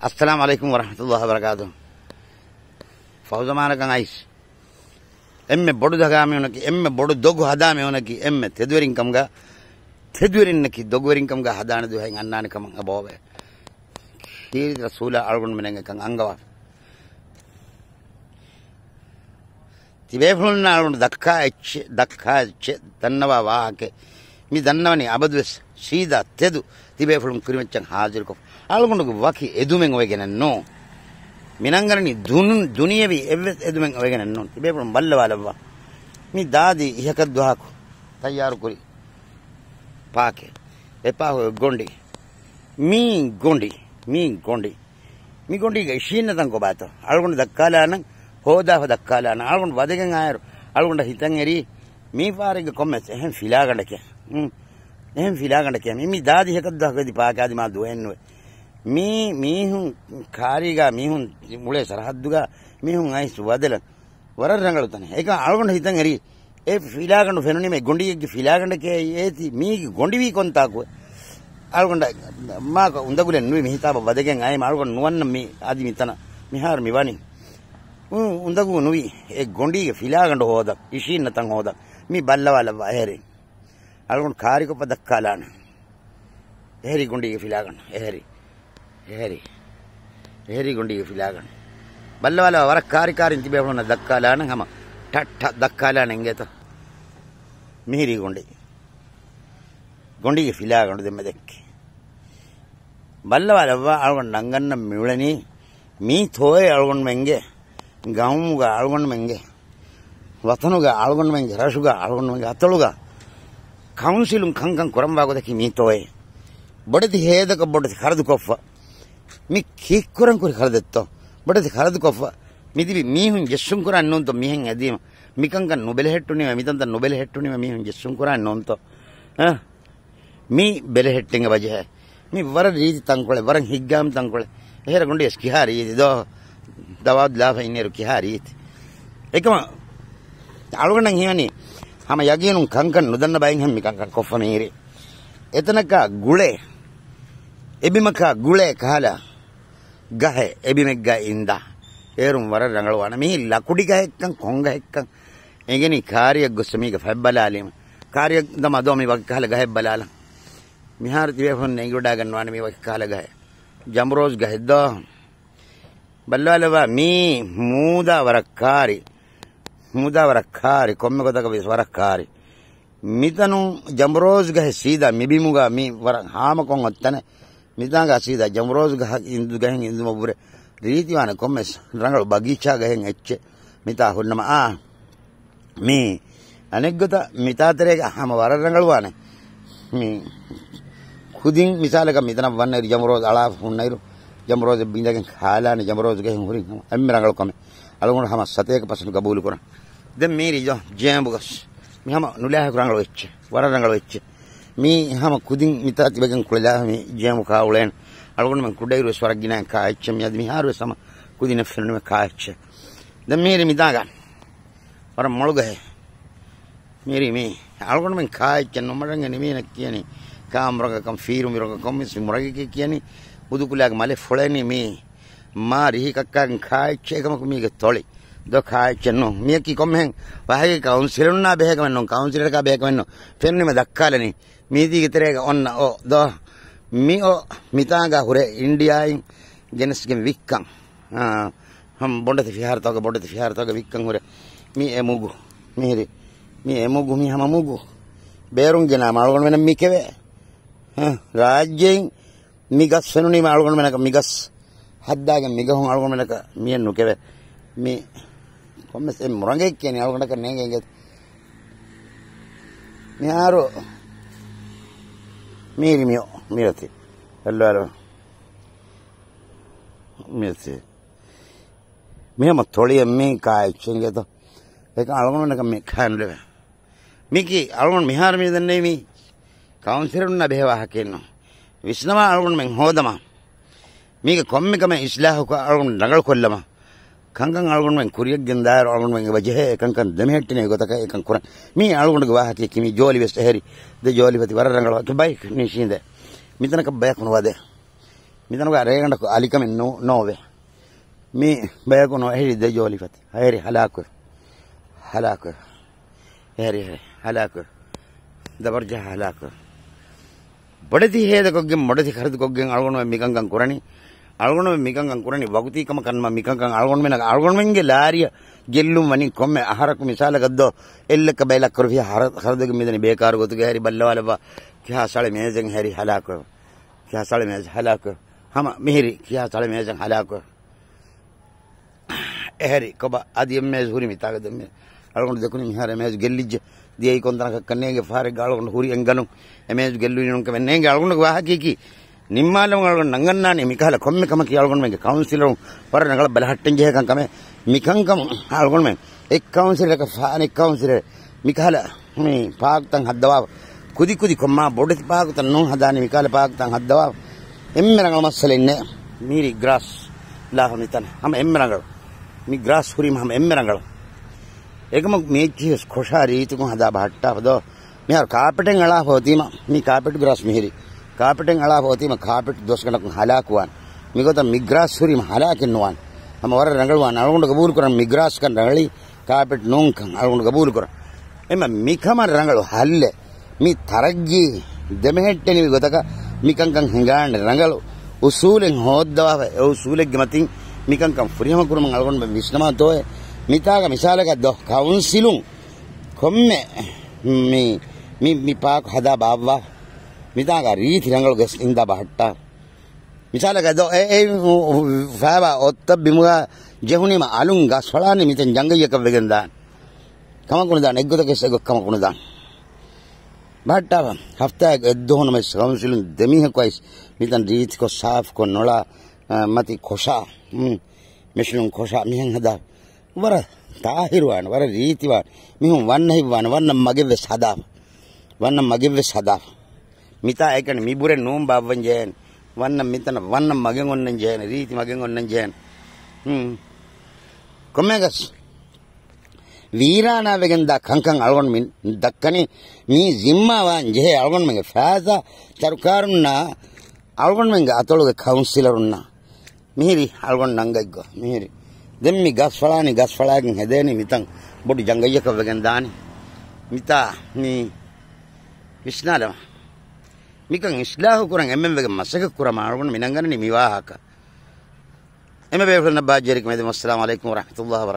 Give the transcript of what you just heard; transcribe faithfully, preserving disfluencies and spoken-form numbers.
އައްސަލާމު ޢަލައިކުމް ވަރަޙްމަތުﷲ ވަބަރަކާތު. ފަހުޒަމާނަކަށް އައިސް، އެންމެ ބޮޑު ދަގާ މީހުނަކީ، އެންމެ ބޮޑު ދޮގު ހަދާ މީހުނަކީ، އެންމެ ތެދުވެރިން ކަމުގަ، ތެދުވެރިންނަކީ ދޮގުވެރިން ކަމުގަ ހަދާނެ ދުވަހެއް އަންނާނެ ކަމަށް އެބައޮވޭ. ކީރިތި ރަސޫލާ އަޅުގަނޑުމެން އެކަން އަންގަވާފަ. ތިބޭފުޅުންނަށް އަޅުގަނޑު ދައްކާ އެއްޗެއް، ދައްކާ އެއްޗެއް ދަންނަވާ ވާހަކަ މި ދަންނަވަނީ އަބަދުވެސް ސީދާ ތެދު ތިބޭފުޅުން ކުރިމައްޗަށް ހާޒިރުކޮށް، އަޅުގަނޑުގެ ވަކި އެދުމެއް އޮވެގެނެއް ނޫން. މި ނަންގަނޑަނީ ދުނު-، ދުނިޔެވީ އެއްވެސް އެދުމެއް އޮވެގެނެއް ނޫން. ތިބޭފުޅުން ބައްލަވާލައްވާ. މި ދާދި އިހަކަށް ދުވަހަކު ތައްޔާރުކުރި ޕާކެއް. އެ ޕާކު ގޮނޑި. މީ ގޮނޑި. މީ ގޮނޑި. މި ގޮނޑީގަ އިށީންނަތަން ކޮބާތޯ؟ އަޅުގަނޑު ދައްކާލާނަން، ހޯދާފަ ދައްކާލާނަން. އަޅުގަނޑު ވަދެގެން އާއިރު، އަޅުގަނޑަށް ހިތަށް އެރީ، މީ ފާރެއްގަ ކޮންމެސް އެހެން ފިލާގަނޑެކޭ. އުން. އެހެން ފިލާގަނޑެކޭ. މި، މި ދާދި ހެކަށް ދަހަކަދި ޕާކާދި މާ ދުވައެއްނުވެ. މީ، މީހުން ކާރީގަ، މީހުން އުޅޭ ސަރަހައްދުގަ، މީހުން އައިސް ވަދެލަން. ވަރަށް ރަނގަޅު ތަނެއް. އެކަ އަޅުގަނޑު ހިތަށް އެރީ، އެ ފިލާގަނޑު ފެނުނީމޭ ގޮނޑީގެ ފިލާގަނޑެކޭ އޭތި، މީގެ ގޮނޑިވީ ކޮންތާކު؟ އަޅުގަނޑަށް މާކަ އުނދަގުލެއް ނުވި މިހިތާބަ ވަދެގެން އައިމަ އަޅުގަނޑު ނުވަންނަ މި އަދި މިތަނަށް މިހާރު މި ވަނީ. އު، އުނދަގޫ ނުވި އެ ގޮނޑީގެ ފިލާގަނޑު ހޯދަ، އިށީންނަތަން ހޯދަ. މި ބައްލަވާލައްވާ އެހެރި. އަޅުގަނޑު ކާރިކޮށްފަ ދައްކާލާނެ. އެހެރި ގޮނޑީގެ ފިލާގަނޑު. އެހެރި. އެހެރި. އެހެރި ގޮނޑީގެ ފިލާގަނޑު. ބައްލަވާލަ ވަރަށް ކާރި ކާރިން ތިބޭފުޅުންނަށް ދައްކާލާނެ ހަމަ ޓައްޓަ ދައްކާލާނެ އިނގޭތޯ. މިހިރީ ގޮނޑި. ގޮނޑީގެ ފިލާގަނޑު ދެންމެ ދެއްކި. ބައްލަވާލައްވާ އަޅުގަނޑު ނަންގަންނަ މިއުޅެނީ މީ ތޯއޭ އަޅުގަނޑުމެންގެ ގައުމުގަ އަޅުގަނޑުމެންގެ ވަތަނުގަ އަޅުގަނޑުމެންގެ ރަށުގަ އަޅުގަނޑުމެންގެ އަތޮޅުގަ ކައުންސިލުން ކަންކަން ކުރަންވާ ގޮތަކީ މީތޯއޭ. ބޮޑެތި ހޭދަކަށް ބޮޑެތި ޚަރަދުކޮށްފަ. މި ކީއްކުރަން ކުރި ޚަރަދެއްތޯ؟ ބޮޑެތި ޚަރަދުކޮށްފަ. މި ދިބި މީހުން ޖެއްސުން ކުރާން ނޫންތޯ މިހެން އެދީމަ؟ މިކަންކަން ނުބެލެހެއްޓުނީމަ، މިތަންތަން ނުބެލެހެއްޓުނީމަ މީހުން ޖެއްސުން ކުރާން ނޫންތޯ؟ އަ؟ މި ބެލެހެއްޓެން އެބަޖެހޭ. މި ވަރަށް ރީތި ތަންކޮޅެއް، ވަރަށް ހިތްގައިމު ތަންކޮޅެއް. އެހެރަ ގޮނޑިޔަސް ކިހާ ރީތި ދޯ؟ ދަވާދު ލާފަ އިންނިއިރު ކިހާ ރީތި؟ އެކަމަ އަޅުގަނޑަށް ހީވަނީ ހަމަ ޔަގީނުން ކަންކަން ނުދަންނަ ބައެއްހެން މި ކަންކަން ކޮށްފަ މިހިރީ. އެތަނަކާ ގުޅޭ، އެބިމަކާ ގުޅޭ ކަހަލަ ގަހެއް އެބިމެއްގަ އިންދާ. އޭރުން ވަރަށް ރަނގަޅުވާނެ. މީ ލަކުޑި ގަހެއްކަން ކޮން ގަހެއްކަން އެނގެނީ ކާރިއަށް ގޮއްސަ މީގަ ފަތްބަލާލީމަ. ކާރިއަށް ދަމާ ދޯ މި ވަކި ކަހަލަ ގަހެއް ބަލާލަ. މިހާރު ތިބޭފުން އެނގިވަޑާގަންނަވާނެ މީ ވަކި ކަހަލަ ގަހެއް. ޖަމްރޯޒް ގަހެއް ދޯ. ބައްލަވާލައްވާ މީ މޫދާ ވަރަށް ކާރި. މޫދާ ވަރަށް ކާރި. ކޮންމެ ގޮތަކަށް ވެސް ވަރަށް ކާރި. މިތަނުން ޖަމްރޯޒް ގަހެއް ސީދާ މިބިމުގަ މި ވަރަށް ހާމަކޮށް އޮތްތަނެއް. މިތާނގަ ސީދާ ޖަމްރޯޒް ގަހަށް އިނދު ގަހެއް އިނދުމަށްވުރެ ރީތިވާނެ ކޮންމެސް ރަނގަޅު ބަގީޗާ ގަހެއް އެއްޗެއް މިތާ ހުންނަމަ އާ. މީ އަނެއްގޮތަށް މިތާތެރޭގަ ހަމަ ވަރަށް ރަނގަޅުވާނެ. މި ކުދިން މިސާލަކަށް މިތަނަށް ވަންނައިރު ޖަމްރޯޒް އަޅާފަ ހުންނައިރު ޖަމްރޯޒެއް ބިނދެގެން ކާލާނެ. ޖަމްރޯޒް ގަހެއް ހުރިން ހަމަ އެންމެ ރަނގަޅު ކަމެއް. އަޅުގަނޑު ހަމަ ސަތޭކަ ޕަސެންޓް ގަބޫލު ކުރަން. ދެން މީރި ޖޯ ޖޭމު ގަސް. މި ހަމަ ނުލާހެކު ރަނގަޅު އެއްޗެއް. ވަރަށް ރަނގަޅު އެއްޗެއް. މީ ހަމަ ކުދިން މިތާ ތިބެގެން ކުޅެލާ މި ޖޭމު ކާ އުޅޭނެ. އަޅުގަނޑުމެން ކުޑައިރު ވެސް ވަރަށް ގިނައިން ކާ އެއްޗެއް. މިއަދު މިހާރު ވެސް ހަމަ ކުދިންނަށް ފެނުނީމަ ކާ އެއްޗެއް. ދެން މީރި މިދާގަ ވަރަށް މޮޅު ގަހެއް. މީރި މީ އަޅުގަނޑުމެން ކާ އެއްޗެއް ނުމަޑަނގެ ނިމީނަ ކިޔަނީ. ކާ މުރަގަކަން ފީރު މިރަގަކަން މިސް މުރަގެކޭ ކިޔަނީ. ހުދުކުލާގެ މަލެ ފޮޅެނީ މީ. މާ ރިހި ކައްކާގެން ކާ އެއްޗެއް އެކަމަކު މީގެ ތޮޅި. ދޯ ކާ އެއްޗެއް ނޫ. މިޔަކީ ކޮންމެހެން ވާހަކަ ކައުންސިލުންނާ ބެހޭ ކަމެއް ނޫން. ކައުންސިލަރަކާ ބެހޭ ކަމެއް ނޫން. ފެނުނީމަ ދައްކާލަނީ. މީތީގެ ތެރޭގަ އޮންނަ އޮ ދޯ. މި އޮ މިތާނގާ ހުރޭ އިންޑިއާއިން ގެނެސްގެން ވިއްކަން. އާ، ހަމަ ބޮނޑެތި ފިހާރަތަކަށް، ބޮނޑެތި ފިހާރަތަކަށް ވިއްކަން ހުރޭ. މީ އެ މުގު. މިހިރި. މީ އެ މުގު، މީ ހަމަ މުގު. ބޭރުން ގެނާ މަޅުގަނޑުމެނަށް މި ކެވޭ. ހަ، ރާއްޖެއިން މި ގަސް ފެނުނީމަ އަޅުގަނޑުމެނަކަށް މި ގަސް ހައްދާގެން މި ގަހުން އަޅުގަނޑުމެނަކަށް މިއެއް ނުކެވޭ. މި ކޮންމެސް އެ މުރަނގެއް ކިޔަނީ އަޅުގަނޑަކަށް ނޭނގެ އިނގޭތަ؟ މިހާރު މީރި މިއޮ މިއޮތީ. ހެއްލޯ ހެލޯ. މިއޮތީ. މި ހަމަ ތޮޅިއެއް މީ ކާ އެއްޗެއް އިނގޭތަ؟ އެކަން އަޅުގަނޑުމެނަކަށް މި ކާނުލެވޭ. މީކީ އަޅުގަނޑު މިހާރު މި ދެންނެވި މީ ކައުންސިލުންނާ ބެހޭ ވާހަކައެއްނު. ވިސްނަވާ އަޅުގަނޑުމެން ހޯދަމާ. މީގެ ކޮންމެ ކަމެއް އިސްލާހުކޮށް އަޅުގަނޑު ރަނގަޅުކޮށްލަމާ. ކަންކަން އަޅުގަނޑުމެން ކުރިޔަށް ގެންދާއިރު އަޅުގަނޑުމެން އެބަ ޖެހޭ އެކަންކަން ދެމެހެއްޓިނެވި ގޮތަކަށް އެކަން ކުރަން. މީ އަޅުގަނޑުގެ ވާހަކަޔަކީ މީ ޖޯލި ވެސް އެހެރި. ދެ ޖޯލި ފަތި ވަރަށް ރަނގަޅު ބައިކް ނިޝީނދެ. މިތަނަކަށް ބަޔަކު ނުވަދޭ. މިތަނުގަ ރޭގަނޑަކު އަލިކަމެއް ނޯ-، ނޯވޭ. މި ބަޔަކު ނޯ އެހެރި ދެ ޖޯލިފަތި. އެހެރި ހަލާކުވެ. ހަލާކުވެ. އެހެރި، އެހެރި ހަލާކުވެ. ދަބަރްޖަހާ ހަލާކުވެ. ބޮޑެތި ހޭދަކޮށްގެން، ބޮޑެތި ޚަރަދުކޮށްގެން އަޅުގަނޑުމެން މިކަންކަން ކުރަނީ. އަޅުގަނޑުމެން މިކަންކަން ކުރަނީ ވަގުތީ ކަމަކަށް ނަމަ މިކަންކަން އަޅުގަނޑުމެން، އަޅުގަނޑުމެންގެ ލާރިއަށް ގެއްލުން ވަނީ ކޮންމެ އަހަރަކު މިސާލަކަށް ދޯ، އެއްލައްކަ ބައި ލައްކަ ރުފިޔާ ހަރަ-، ޚަރަދުކޮށްގެން މިދަނީ ބޭކާރު ގޮތުގަ. އެހެރި ބައްލަވާލައްވާ ކިހާ ސަޅި މޭޒެއް އެހެރި ހަލާކުވެ. ކިހާ ސަޅި މޭޒެއް ހަލާކުވެ. ހަމަ މިހިރި ކިހާ ސަޅި މޭޒެއް ހަލާކުވެ. އެހެރި ކޮބާ އަދި އެއްމޭޒު ހުރި މިތާގަ ދެންމެ. އަޅުގަނޑު ދެކުނީ މިހާރު އެމޭޒު ގެއްލިއްޖެ. ދިޔައީ ކޮންތަނަކަށްކަން ނޭނގެ ފާރެއްގަ އަޅުގަނޑު ހުރި އެނގަނު. އެމޭޒު ގެއްލުވި ނޫންކަމެއް ނޭނގެ. އަޅުގަނޑުގެ ވާހަކައަކީ ނިންމާލަމުން އަޅުގަނޑު ނަންގަންނާނީ މިކަހަލަ ކޮންމެ ކަމަކީ އަޅުގަނޑުމެންގެ ކައުންސިލަރުން ވަރަށް ރަނގަޅަށް ބަލަހައްޓަން ޖެހޭ ކަންކަމެއް. މިކަންކަމުން އަޅުގަނޑުމެން އެއް ކައުންސިލަރަކަށް ފާ އަނެއް ކައުންސިލަރެއް މިކަހަލަ މި ޕާކުތައް ހައްދަވާ ކުދިކުދި ކޮށް މާ ބޮޑެތި ޕާކުތައް ނޫން ހަދާނީ މިކަހަލަ ޕާކުތައް ހައްދަވާ އެންމެ ރަނގަޅު މައްސަލައެއް ނެތް. މީރި ގްރާސް ލާހު މިތަން ހަމަ އެންމެ ރަނގަޅު. މި ގްރާސް ހުރީމަ ހަމަ އެންމެ ރަނގަޅު. އެކަމަކު މި އެއްޗިހި ވެސް ކޮށާ ރީތިކޮށް ހަދާ ބަހައްޓާފަ ދޯ. މިހާރު ކާޕެޓެއް އަޅާފަ އޮތީމަ، މި ކާޕެޓް ގްރާސް މިހިރި. ކާޕެޓެއް އަޅާފަ އޮތީމަ ކާޕެޓް ދުވަސްގަނޑަކުން ހަލާކުވާން. މިގޮތަށް މި ގްރާސް ހުރީމަ ހަލާކެއް ނުވާން. ހަމަ ވަރަށް ރަނގަޅުވާން. އަޅުގަނޑު ގަބޫލު ކުރަން މި ގްރާސް ކަން ރަނގަޅީ ކާޕެޓް ނޫންކަން އަޅުގަނޑު ގަބޫލު ކުރަން. އެމަ މިކަމަށް ރަނގަޅު ހައްލެއް. މި ތަރައްގީ ދެމެހެއްޓެނިވި ގޮތަކަށް މިކަންކަން ހިނގާނެ ރަނގަޅު އުސޫލެއް ހޯއްދަވާފަ، އެ އުސޫލެއްގެ މަތިން މިކަންކަން ފުރިހަމަ ކުރުމަށް އަޅުގަނޑުމެން ވިސްނަމާތޯއޭ. މިތާގަ މިސާލަކަށް ދޯ، ކައުންސިލުން ކޮންމެ މި، މި، މި ޕާކު ހަދާ ބާއްވާ، މިތާގަ ރީތި ރަނގަޅު ގެސް އިންދާ ބަހައްޓާ. މިސާލަކަށް ދޯ، އެ، އެ، ފައިވާ އޮއްތަ ބިމުގަ ޖެހުނީމަ އަލުން ގަސް ފަޅާނީ މިތަން ޖަނގައްޔަކަށް ވެގެން ދާނެ. ކަމަކު ނުދާނެ، އެއްގޮތަކަށް އެއްގޮތަށް ކަމަކު ނުދާނެ. ބަހައްޓާފަ. ހަފްތާއެއް އެއްދުވަހުން ވެސް ކައުންސިލުން ދެމީހަކު އައިސް މިތަން ރީތިކޮށް ސާފުކޮށް ނޮޅާ، އަ، މަތި ކޮށާ، މް، މެޝިނުން ކޮށާ މިހެން ހަދާ. ވަރަށް ތާހިރުވާނެ، ވަރަށް ރީތިވާނެ. މީހުން ވަންނަ ހިތްވާނެ، ވަންނަ މަގެއް ވެސް ހަދާފަ. ވަންނަ މަގެއް ވެސް ހަދާފަ. މިތާ އެކަނި މިބުރެ ނޫން ބާއްވަން ޖެހޭނެ. ވަންނަ މިތަނަށް ވަންނަ މަގެއް އޮންނަން ޖެހޭނެ، ރީތި މަގެއް އޮންނަން ޖެހޭނެ. ހުން. ކޮންމެއަކަސް ވީރާނާ ވެގެންދާ ކަންކަން އަޅުގަނޑުމެން ދައްކަނީ މީ ޒިންމާވާން ޖެހޭ އަޅުގަނޑުމެންގެ ފައިސާ ސަރުކާރުންނާ އަޅުގަނޑުމެންގެ އަތޮޅުގެ ކައުންސިލަރުންނާ. މިހިރި އަޅުގަނޑު ނަންގައިގޮ މިހިރި. ދެން މި ގަސް ފަޅާނީ، ގަސް ފަޅާގެން ހެދޭނީ މިތަން ބޮޑު ޖަނގައްޔަކަށް ވެގެން ދާނީ. މިތާ މި ވިސްނާލަމާ. މިކަން އިސްލާހު ކުރަން އެންމެން ވެގެން މަސައްކަތް ކުރަމާ އަޅުގަނޑު މި ނަންގަންނަނީ މި ވާހަކަ. އެންމެ ބޭފުޅުންނަށް ބާއްޖަވެރިކަމެއް ދެމުން. އައްސަލާމު ޢަލައިކުމް ވަރަޙްމަތުﷲ ވަބަރަކާތުހު.